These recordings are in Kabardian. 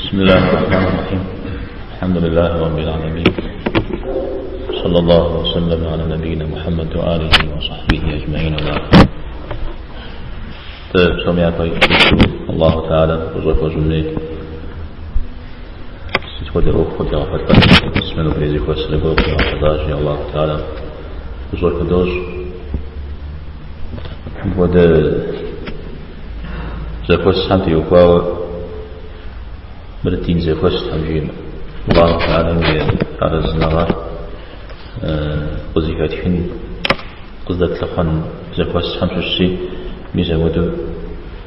بسم الله الرحمن الرحيم الحمد لله رب العالمين صلى الله وسلم على نبينا محمد وآله وصحبه أجمعين وبعد Псом япэ иту Аллаху Теалэм фӏыщӏэ хуэщӏын хуей. Сыт хуэдэ ӏуэху къыдигъэхъулӏэн, мы нобэрей зэхуэсыр зэгуэр къыдигъэхъулӏащи, Аллаху Теалэм фӏыщӏэ худощӏ. Мыпхуэдэ зэхуэсхэм теухуауэ мыр дин зэхуэс тхьэм жиӏэмэ. Аллаху Теалэм и арэзыныгъэр къызыхэтхын, къыздэтлъыхъуэн зэхуэсхэм щыщщи, мис апхуэдэу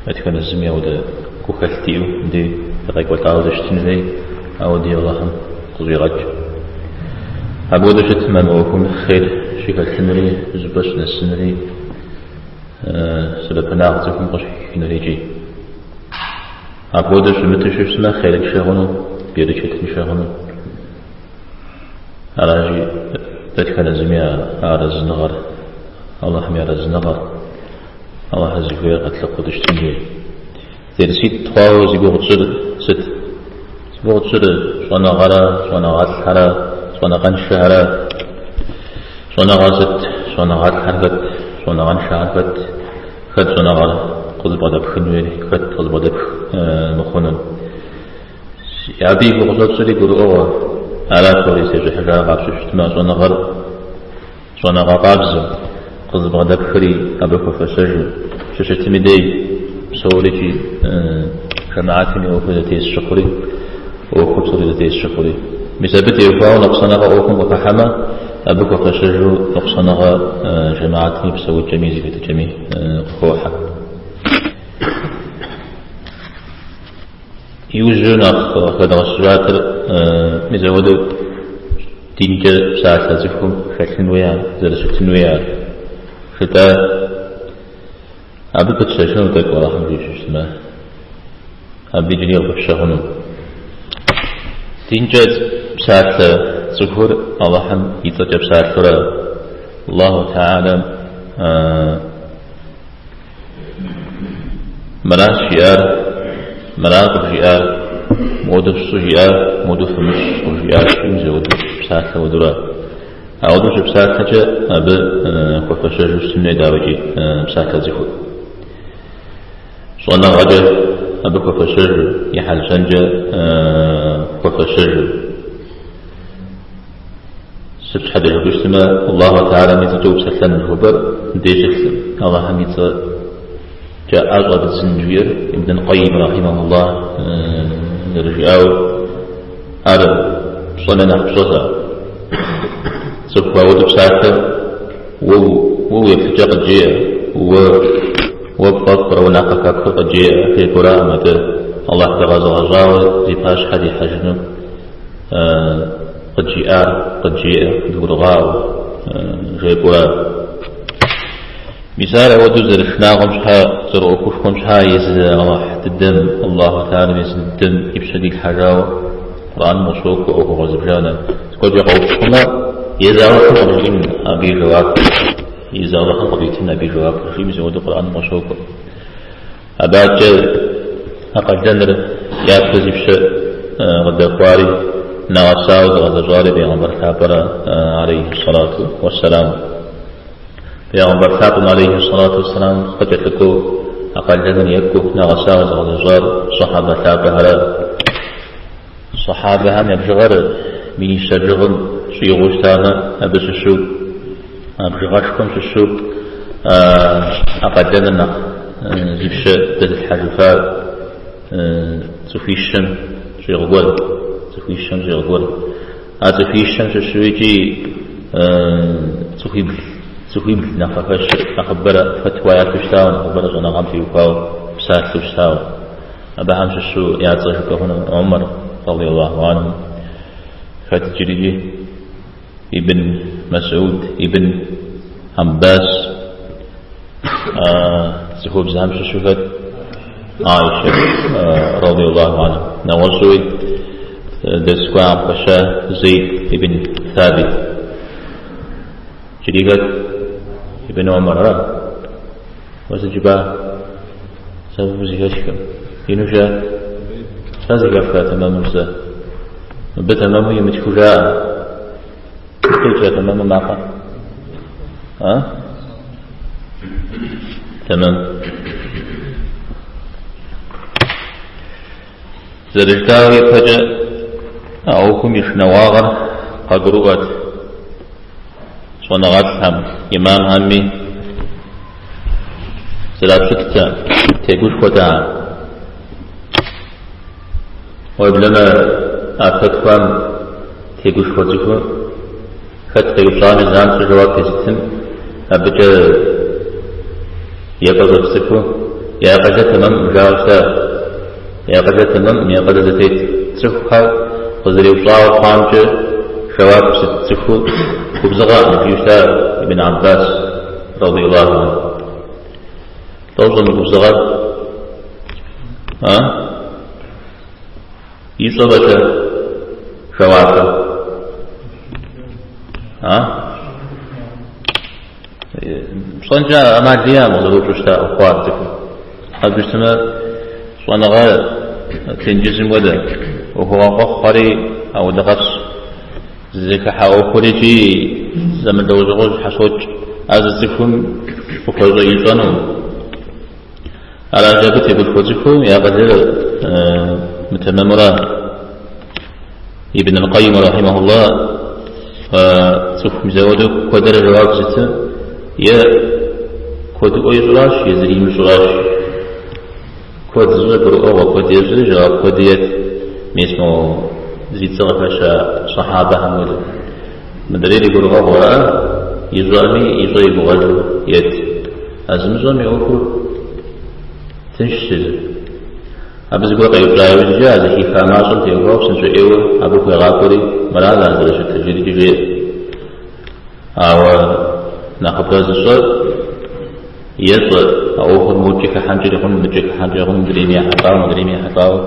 дэтхэнэ зыми ауэдэ гухэлъ диӏэу мыбдеж дыкъекӏуэлӏауэ дыщытын хуей, ауэди Аллахьым къыщӏигъэкӏ. Апхуэдэу щытмэ, мы ӏуэхум хъер щыхэлъынури, зыщӏыпӏэ щынэсынури, сэбэпынагъ цӏыхум къыщыхихынури икӏи. Апхуэдэу щымыту щытмэ, хъерыншэ хъуну, берычэтыншэ хъуну. Аращи, дэтхэнэ зыми а арэзыныгъэр, Аллахьым и арэзыныгъэр, Аллахьыр зыхуейр къэтлъыхъуэу дыщытын хуей. Дерситӏ хъуауэ зи гугъу тщӏыр сыт? Зи гугъу тщӏыр щӏэныгъэрэ, щӏэныгъэлӏхэрэ, щӏэныгъэншэхэрэ. Щӏэныгъэр сыт? Щӏэныгъэлӏхэр хэт? Щӏэныгъэншэхэр хэт? Хэт щӏэныгъэр къызыбгъэдэпхын хуейр, хэт къызыбгъэдэпх мыхъунур? Абы и гугъу щӏэтщӏри гурыӏуэгъуэ. Ара псори зытещӏыхьыжар къапщтэу щытмэ, щӏэныгъэр щӏэныгъэ къабзэу, къызыбгъэдэпхри абы хуэфэщэжу щыщытым и дей псорикӏи жэмыхьэтым и ӏуэхур зэтес щыхъури, ӏуэхур псори зэтес щыхъури. Мис абы теухуауэ ныкъусаныгъэ ӏуэхум къыхыхьэмэ, абы хуэфэщэжу ныкъусаныгъэ жэмыхьэтым и псэукӏэми зэхэтыкӏэми къыхохьэ. Иужьу нэхъ къыхэдгъэщыжатыр мис апхуэдэу динкӏэ псалъэ цӏыхум хэлъын хуей ар, зэрыщытын хуей ар. Жытӏа абы пытщэжыну тӏэкӏу Алыхьым жиӏэу щытмэ, абы иджыри къыпыпщэ хъуну. Динкӏэ псалъэ цӏыхур Алыхьым и цӏэкӏэ псалъэурэ Аллаху Теалэм Мыращ жиӏар, мыра къыбжиӏар, моуэдэу фщӏы жиӏар, моуэдэу фымыщӏ къыбжиӏар, мис ауэдэу псалъэ хуэдэурэ. Ауэдэу щыпсалъэкӏэ абы хуэфэщэжу щытын хуей дауикӏи псалъэ цӏыхур. Щӏэныгъэкӏэ абы хуэфэщэжу, и хьэл-щэнкӏэ хуэфэщэжу. Сыт щхьэкӏэ жыпӏэу щытмэ, Аллаху Теалэм и цӏэкӏэ упсэлъэн жыхуэпӏэр мыбдеж щылъым. Аллахьым и цӏэкӏэ ӏэ щӏэбдзын жиӏэр Ибн Къайим рахьимахуллах зэрыжиӏауэ, ар пщӏэми нэхъ пщӏэщ ар. Цӏыху ауэдэу псалъэ уэ уи еплъыкӏэ къыджеӏэ, уэ уэ пфӏэфӏрэ уэ нэхъ къыхэпхыр къыджеӏэ жепӏэураӏым, атӏэ Аллахь дыкъэзыгъэщӏауэ зи пащхьэ дихьэжыну къыджиӏар къыджеӏэ, къыдгурыгъаӏуэ, жепӏэурэ. Мис ар ауэдэу зэрышынагъуэм щхьэ, зэрыӏуэхушхуэм щхьэ езы Аллахь дыдэм, Аллаху Теалэм езы дыдэм и пщэ дилъхьэжауэ Къурӏэным къыщокӏуэ ӏуэхугъуэ зыбжанэ. Зыгуэркӏэ къоупщӏ хъумэ, езы Аллахьым къыбжиӏэн абы и жэуапыр, езы Аллахьым къыбитын абы и жэуапыр, жиӏэу мис ауэдэу Къурӏэным къыщокӏуэ. Абы адэкӏэ а къалэныр япэ зи пщэ къыдэхуари, нэгъэсауэ зыгъэзэщӏари Бегъымбар лъапӏэра алейхи сэлату уэсселам. Бегъымбар лъапӏэм алейхи сэлату уэсселам къыкӏэлъыкӏуэу а къалэныр екӏуу нэгъэсауэ зыгъэзэщӏар сахьабэ лъапӏэхэра. Сахьабэхэм я бжыгъэр минищэ бжыгъэм щӏигъуу щытамэ, абы щыщу, а бжыгъэшхуэм щыщу а къалэныр нэхъ зи пщэ дэзылъхьэжыфар цӏыхуищэм щӏигъу гуэр, цӏыхуищэм щӏигъу гуэр. А цӏыхуищэм щыщу икӏи цӏыхуибл, цӏыхуибл нэхъ къыхэщыр, нэхъыбэрэ фэтуа яту щытауэ, нэхъыбэрэ щӏэныгъэм теухуауэ псалъэу щытауэ. Абыхэм щыщу я цӏэ жыпӏэ хъуну Умар, радиаллаху анху, хэт иджырикӏи Ибн Масуд, Ибн Аббас, цӏыхубзхэм щыщу хэт Аишэ, радиаллаху анху. Нэгъуэщӏуи дэцӏыкӏуам къыхэща Зейд ибн Сабит. Иджыри хэт Ибн Умар, ара? Уэ сыт жыпӏа? Сэ фӏыуэ зэхэсхым. Ину жыӏэ. Фэ зэхэфха тэмэму жысӏэр? Мыбы тэмэму имытхыу жаӏэ. Сыт къикӏрэ тэмэму макъыр? А? Тэмэм. Зэрыжытӏауэ ипэкӏэ а ӏуэхум и шынагъуагъэр къагурыӏуэт щӏэныгъэлӏхэм, имамхэми зрапщыттэкъым, тегушхуэтэкъым. Уеблэмэ а фэтуам тегушхуэ цӏыхур хэт къеупщӏами занщӏэу жэуап езытым, абыкӏэ епӏэщӏэкӏ цӏыху и акъылыр тэмэмкъым жаӏэу щыта. И акъылыр тэмэмкъым, и акъылыр зэтет цӏыхухэр къызэреупщӏауэ хъуамкӏэ жэуап зыт цӏыху губзыгъэкъым жиӏэу щыта Ибн Аббас, радиаллаху анху. Лӏо щӏэмыгубзыгъэр? А? Ищӏэ фӏэкӏэ жэуапыр. А? Пщӏэнкӏэ ӏэмал иӏэкъым къызэреупщӏу щыта хъуар цӏыхум. Абы щытмэ, щӏэныгъэ тенджызым хуэдэ ӏуэхугъуэ къохъухэри ауэдэ къэс зыхыхьэ ӏуэхур икӏи зэмылӏэужьыгъуэу щхьэщокӏ. Ар зы цӏыхум къыхуэщӏэ ищӏэну. Аращи, абы тегушхуэ цӏыху и акъылыр мытэмэмура. Ибн аль-Къайим рахьимахуллах цӏыхум мис ауэдэу куэдэрэ жэуап зыты е куэдыӏуэ ищӏращ, езыр имыщӏращ. Куэд зыщӏэ гурыӏуэгъуэ куэд ещӏри жэуап куэд ет. Мис мо зи цӏэ къыхэща сахьабэхэм хуэдэу. Мыдрейри гурыӏуэгъуэрэ ищӏэми ищӏэ и гугъэжу ет. А зымыщӏэм и ӏуэхур тыншщ езыр. Абы зыгуэр къеупщӏа иужькӏэ а зэхиха мащӏэм теухуауэ псынщӏэ ӏейуэ абы хуегъакӏуэри, мыращ ар зэрыщытыр жиӏэри жеӏэ. Ауэ нэхъыбэ зыщӏэр ещӏэ а ӏуэхур мокӏэ хыхьэнкӏэри хъуну, мыкӏэ хыхьэнкӏэ хъуну, мыдрейми ехьэлӏауэ, мыдрейми ехьэлӏауэ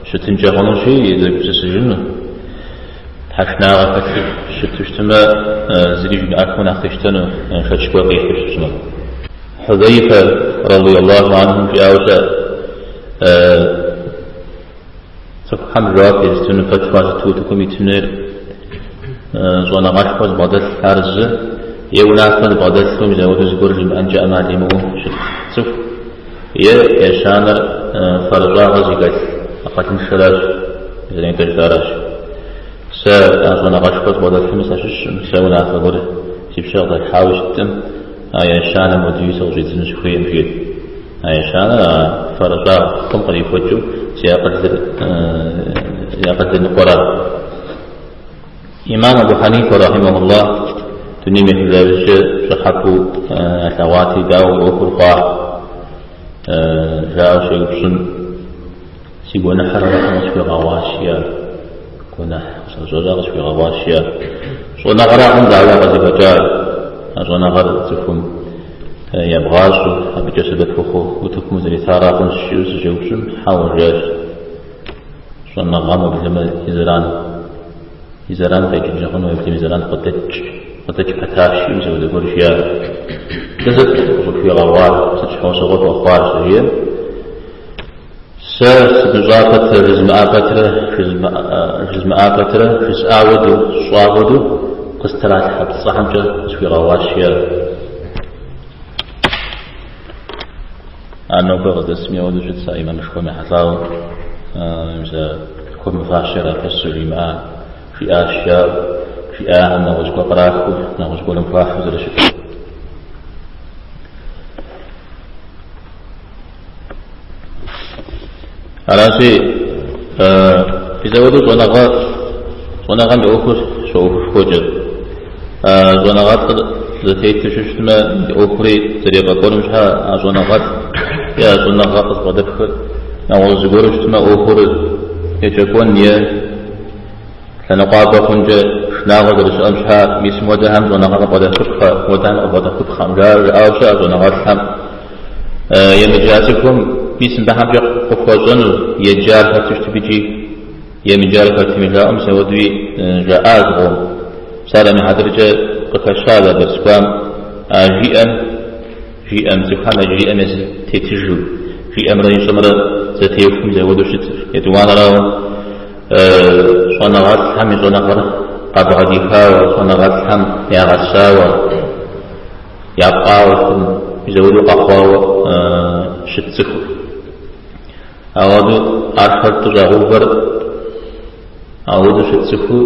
щытынкӏэ хъунущи, зэгупсысыжыну. Тхьэшынагъэ хэлъу щыту щытмэ, зыри жимыӏэххэу нэхъ къищтэну шэч гуэр къихьу щытмэ. Хьузэйфэ, радиаллаху анхум, жиӏауэ щыӏэ, цӏыхухэм жэуап езытыну фэтуа зыту утыкум итын хуейр щӏэныгъэшхуэ зыбгъэдэлъ ар зы, е унафэ зыбгъэдэлъу мис ауэдэу зыгуэр жимыӏэнкӏэ ӏэмал имыӏэу щыт цӏыху, е ещанэр фэрыщӏагъэ зыхэлъ акъылыншэращ, зэрынтӏэ жытӏаращ. Сэ а щӏэныгъэшхуэ зыбгъэдэлъхэми сащыщкъым, сэ унафэ гуэр си пщэ къыдалъхьауи щыткъым, а ещанэм хуэдэуи сыкъыщӏидзыну сыхуейкъым, жиӏэрт. А ещанэр а фэрыщӏагъ пкъым кърихуэкӏыу зи акъылыр зи акъылыр ныкъуэра. Имам Абу Хьэнифэ рахьимахуллах дунейм ехыжа иужькӏэ пщӏыхьэпӏэу ялъэгъуати, дауэ уи ӏуэхур хъуа? Жаӏэу щеупщӏым, си гуэныхьыр Алыхьым къысхуигъэгъуащ, жиӏа. Гуэныхь къысӏэщӏэщӏа къысхуигъэгъуащ, жиӏа. Щӏэныгъэракъым дауэ къызыхэкӏар. А щӏэныгъэр цӏыхум ебгъащӏэу, абыкӏэ сэбэп ухъуу утыкум узэритара хъунщ, жиӏэу сыщеупщӏым, хьэуэ, жиӏащ. Щӏэныгъэм уеблэмэ и зэран, и зэран къекӏынкӏэ хъуну, уеблэмэ и зэран къыдэкӏ, къыдэкӏ пэтащ, жиӏэу мис апхуэдэ гуэр жиӏа. Дэ сыт къыщӏыпхуигъэгъуар, сыт щхьэусыгъуэ хуэхъуар, щыжиӏэм, Сэ сымыщӏа пэтрэ, жызмыӏа пэтрэ, жызмыӏа пэтрэ, жысӏа хуэдэу, сщӏа хуэдэу къыстралъхьэ пцӏыхэмкӏэ къысхуигъэгъуащ, жиӏащ. Ар нобэ къыздэсми ауэдэу щытщ а имамышхуэм ехьэлӏауэ, мис а хуэмыфащэ ирапэсу жимыӏа, жиӏащ жаӏэу, жиӏахэм нэгъуэщӏ гуэр кърахыу, нэгъуэщӏ гуэрым хуахьу зэрыщытыр. Аращи, мис ауэдэу щӏэныгъэ, щӏэныгъэм и ӏуэхур щыӏуэхушхуэкӏэ. Щӏэныгъэлӏыр зэтету щыщытмэ, и ӏуэхури зэрефӏэкӏуэнум щхьэ а щӏэныгъэлӏ е а щӏэныгъэ къызыбгъэдэпхыр нэгъуэщӏ зыгуэру щытмэ, ӏуэхур екӏэкӏуэн е лъэныкъуабэ хъункӏэ шынагъуэ зэрыщыӏэм щхьэ, мис мыуэдэхэм щӏэныгъэ къыбгъэдэхыпхъэ, мыуэдэхэм къыбгъэдэхыпхъэм, жаӏауэ щыӏэ щӏэныгъэлӏхэм. Емыджа цӏыхум мис мыбыхэмкӏэ къыхуэщӏэну, еджар хэту щытми икӏи емыджар хэтми жаӏэу мис ауэдэуи жаӏа зыкъом. Псалъэм и хьэтыркӏэ къыхэща а дэрс кӏуам, а жиӏэм, жиӏэм, цӏыхухэм яжриӏэм езыр тетыжу. жиӏэмрэ ищӏэмрэ зэтехуэу мис апхуэдэу щытыр. Етӏуанэрауэ, щӏэныгъэлӏхэм и щӏэныгъэр къабгъэдихауэ, щӏэныгъэлӏхэм ягъэсауэ, япӏауэ щытын, мис апхуэдэу къэхъуауэ щыт цӏыхур. Ауэдэу ар шэрту щӏагъэувэр ауэдэу щыт цӏыхуу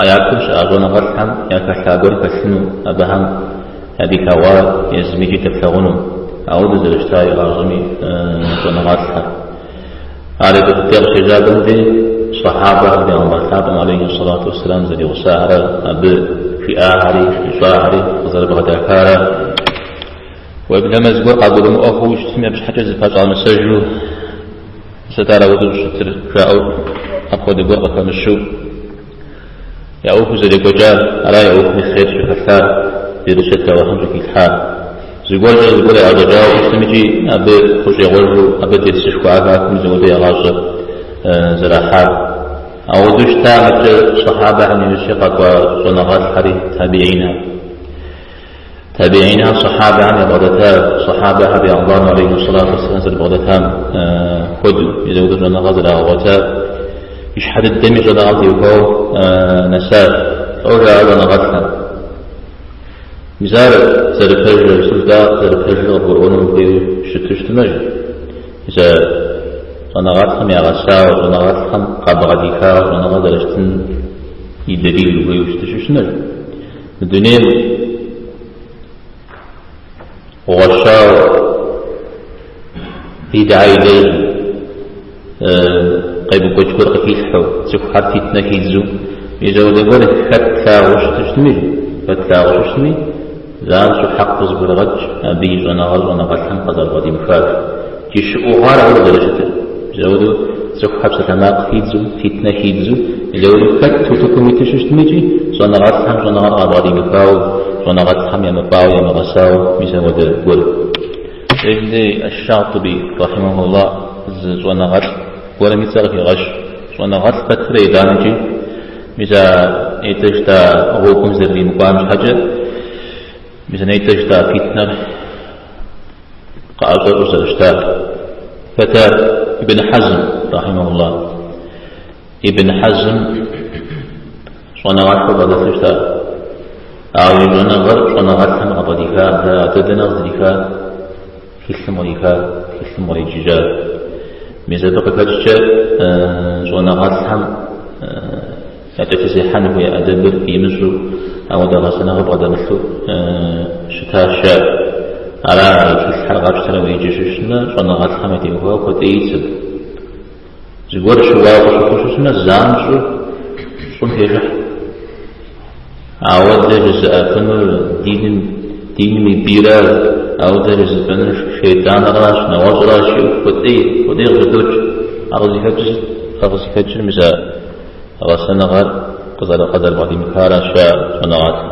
а япэм щыӏа щӏэныгъэлӏхэм яхэлъа гуэр хэлъыну, абыхэм ядилъэгъуар езым икӏи дэплъэгъуну, ауэдэу зэрыщыта игъащӏэми щӏэныгъэлӏхэр. Ар япэ дыдэ къыщежьахэм дей сахьабэхэр бегъымбар лъапӏэм алейхи сэлату уэсселам зэригъусахэрэ абы жиӏахэри, ищӏахэри къызэрыбгъэдахарэ. Уеблэмэ зыгуэр къагурымыӏуэ хъууэ щытми, абы щхьэкӏэ зыпэщӏамысэжу сыт ар ауэдэу щӏыщытыр жаӏэу апхуэдэ гуэр къыхэмыщу я ӏуэхур зэрекӏуэкӏар, ара я ӏуэхуми хъер щӏыхэлъар, берычэт Алыхьым щӏыхилъхьар. Зыгуэркӏэ зыгуэр яӏэщӏэкӏауэ щытым икӏи абы хущӏегъуэжу, абы дерсышхуэ хахыу мис апхуэдэу я гъащӏэр зэрахьар. Ауэдэу щыта мыдэкӏэ сахьабэхэм иужькӏэ къэкӏуа щӏэныгъэлӏхэри, табиинхэр. Табиинхэр сахьабэхэм ябгъэдэта, сахьабэхэр бегъымбарым алейхи сэлату уэсселам зэрыбгъэдэтам хуэдэу, мис апхуэдэу щӏэныгъэ зэрагъэгъуэта, и щхьэ дыдэми щӏэныгъэм теухуауэ нэсащ, лӏо жаӏэ щӏэныгъэлӏхэм. Мис ар зэрыпэжыр, сыт жытӏа зэрыпэжыр къыбгурыӏуэну ухуейуэ щыту щытмэ, мис а щӏэныгъэлӏхэм ягъэсауэ, щӏэныгъэлӏхэм къабгъэдихауэ щӏэныгъэ зэрыщытын и дэлил ухуейуэ щыту щытмэ, Мы дунейм гъуэщауэ бидгьэ илэжьу, къемыкӏуэкӏ гуэр къыхилъхьэу, цӏыхухэр фитнэ хидзу, мис ауэдэ гуэр хэт плъагъуу щыту щытми, хэт плъагъуу щытми, занщӏэу хьэкъ къызыгурыгъэкӏ абы и щӏэныгъэр щӏэныгъэлӏхэм къызэрыбгъэдимыхар. Икӏи щыӏугъар ауэдэу зэрыщытыр. Мис ауэдэу цӏыхухэр псалъэмакъ хидзу, фитнэ хидзу, мис ауэдэу хэт утыкум иту щыщытми икӏи щӏэныгъэлӏхэм щӏэныгъэр къабгъэдимыхауэ, щӏэныгъэлӏхэм ямыпӏауэ, ямыгъэсауэ, мис ауэдэ гуэр. Ибн аш-Шатиби, рахьимахуллах, зы щӏэныгъэлӏ гуэрым и цӏэр къыхегъэщ. Щӏэныгъэлӏ пэтрэ итӏанэкӏи, мис а нетӏэ жытӏа гъуэгум зэрыримыкӏуам щхьэкӏэ, мис а нетӏэ жытӏа фитнэр къыӏэщӏэщӏу зэрыщытар. Хэт ар? Ибн Хьэзм, рахьимахуллах. Ибн Хьэзм щӏэныгъэшхуэ бгъэдэлъу щыта. Ауэ и щӏэныгъэр щӏэныгъэлӏхэм къабгъэдиха, атӏэ дэнэ къыздриха? Тхылъым къриха, тхылъым къриджыкӏа. Мис абы къыхэкӏкӏэ щӏэныгъэлӏхэм якӏэлъызехьэн хуей ӏэдэбыр имыщӏу, ауэдэ гъэсэныгъэ бгъэдэмылъу щытащ ар. Ара и тхылъхэр къапщтэрэ уеджэу щытмэ, щӏэныгъэлӏхэм ятеухуауэ куэд ӏей итщ абы. Зыгуэр щыуауэ къыщыхъуу щытмэ, занщӏэу щӏым хежыхь. Ауэдэ жызыӏэфынур диным, диным и бийра, ауэдэ жызыӏэфынур шейтӏаныращ, нэгъуэщӏыращ жиӏэу куэд ӏей, куэд ӏей къыжьэдокӏ. Ар къызыхэкӏыр сыт? Ар къызыхэкӏыр мис а гъэсэныгъэр къызэрыбгъэдимыхаращ а щӏэныгъэлӏым.